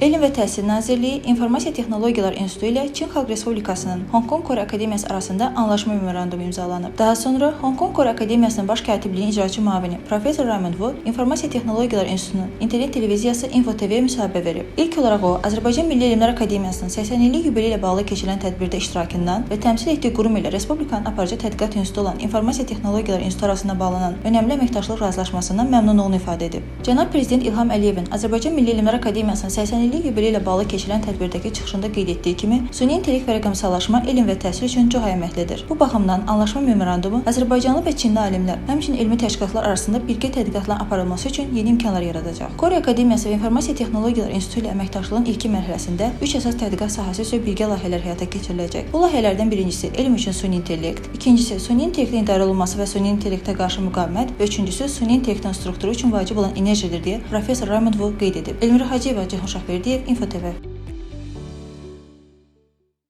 Elm və Təhsil Nazirliyi İnformasiya Texnologiyalar İnstitutu ilə Çin Xalq Respublikasının Hong Kong Kore Akademiyası arasında anlaşma memorandumu imzalanıb. Daha sonra Hong Kong Kore Akademiyasının baş katibliyinin icraçı müavini professor Raymond Wu İnformasiya Texnologiyalar İnstitutunun internet televiziyası Info TV-yə müsahibə verib. İlk olaraq o, Azərbaycan Milli Elmlər Akademiyasının 80 illik yubileyi ilə bağlı keçirilən tədbirdə iştirakından və təmsil etdiyi qurum ilə Respublikanın aparıcı tədqiqat institutu olan İnformasiya Texnologiyalar İnstitutu arasında bağlanan önəmli əməkdaşlıq razılaşmasından məmnunluğunu ifadə edib. Cənab Prezident İlham Əliyevin Azərbaycan Milli Elmlər Akademiyasının 80 illik yubileyi ilə bağlı keçirilən tədbirdəki çıxışında qeyd etdiyi kimi, süni intellekt və rəqəmsallaşma elm və təhsil üçün çox əhəmiyyətlidir. Bu baxımdan anlaşma memorandumu Azərbaycanlı və Çinli alimlər, həmçinin elmi təşkilatlar arasında birgə tədqiqatların aparılması üçün yeni imkanlar yaradacaq. Kore Akademiyası və İnformasiya Texnologiyalar İnstitutu ilə əməkdaşlığın ilkin mərhələsində üç əsas tədqiqat sahəsi üzrə birgə layihələr həyata keçiriləcək. Bu layihələrdən birincisi elm üçün süni intellekt, ikincisi süni intellektin idarə olunması və süni intellektə qarşı müqavimət və üçüncüsü süni intellektin strukturu üçün vacib olan enerjidir deyə professor Raymond Wu qeyd edib. Elmira Hacıyeva, Ceyhun Şahverdiyev, Info TV.